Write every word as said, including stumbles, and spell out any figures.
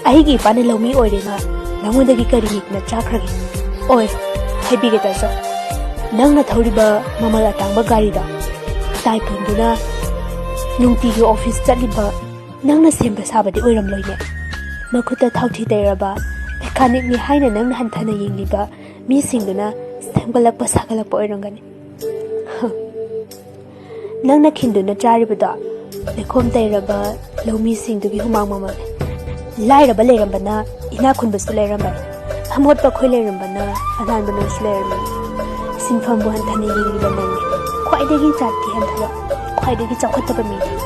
ꯑꯩꯒꯤ ꯏꯄꯥꯅ ꯂꯧꯃꯤ ꯑꯣꯏꯔꯦꯅ ꯅꯉꯣꯟꯗꯒꯤ ꯀꯔꯤ ꯅꯤꯗꯨꯅ ꯆꯥꯈ꯭ꯔꯒꯦ? ꯑꯣꯏ, ꯍꯥꯏꯕꯤꯒꯦ ꯇꯥꯖꯧ꯫ ꯅꯪꯅ ꯊꯧꯔꯤꯕ ꯃꯃꯜ ꯑꯇꯥꯡꯕ ꯒꯥꯔꯤꯗꯣ ꯇꯥꯏꯄꯨꯟꯗꯨꯅ ꯅꯨꯡꯇꯤꯒꯤ ꯑꯣꯐꯤꯁ ꯆꯠꯂꯤꯕ ꯅꯪꯅ ꯁꯦꯝꯕ ꯁꯥꯕꯗꯤ ꯑꯣꯏꯔꯝꯂꯣꯏꯅꯦ꯫ ꯃꯈꯨꯠꯇ ꯊꯥꯎꯊꯤ ꯇꯩꯔꯕ ꯃꯦꯀꯥꯅꯤꯛꯅꯤ ꯍꯥꯏꯅ ꯅꯪꯅ ꯍꯟꯊꯅ ꯌꯦꯡꯂꯤꯕ ꯃꯤꯁꯤꯡꯗꯨꯅ ꯁꯦꯝꯒꯠꯂꯛꯄ ꯁꯥꯒꯠꯂꯛꯄ ꯑꯣꯏꯔꯝꯒꯅꯤ꯫ ꯅꯪꯅ ꯈꯤꯟꯗꯨꯅ ꯆꯥꯔꯤꯕꯗꯣ ꯂꯩꯈꯣꯝ ꯇꯩꯔꯕ ꯂꯧꯃꯤꯁꯤꯡꯗꯨꯒꯤ ꯍꯨꯃꯥꯡ ꯃꯃꯜꯅꯤ꯫ ꯂꯥꯏꯔꯕ ꯂꯩꯔꯝꯕꯅ ꯏꯅꯥꯛ ꯈꯨꯟꯕꯁꯨ ꯂꯩꯔꯝꯕꯅꯤ꯫ ꯑꯃꯣꯠꯄ ꯑꯩꯈꯣꯏ ꯂꯩꯔꯝꯕꯅ ꯑꯅꯥꯟꯕ ꯅꯣꯏꯁꯨ ꯂꯩꯔꯝꯕꯅꯤ꯫ ꯁꯤꯟꯐꯝꯕꯨ ꯍꯟꯊꯅ ꯌꯦꯡꯂꯤꯕ ꯅꯪꯅꯤ ꯈ꯭ꯋꯥꯏꯗꯒꯤ ꯖꯥꯠ ꯊꯤꯍꯟꯊꯕ, ꯈ꯭ꯋꯥꯏꯗꯒꯤ ꯆꯥꯎꯈꯠꯇꯕ ꯃꯤꯅꯤ꯫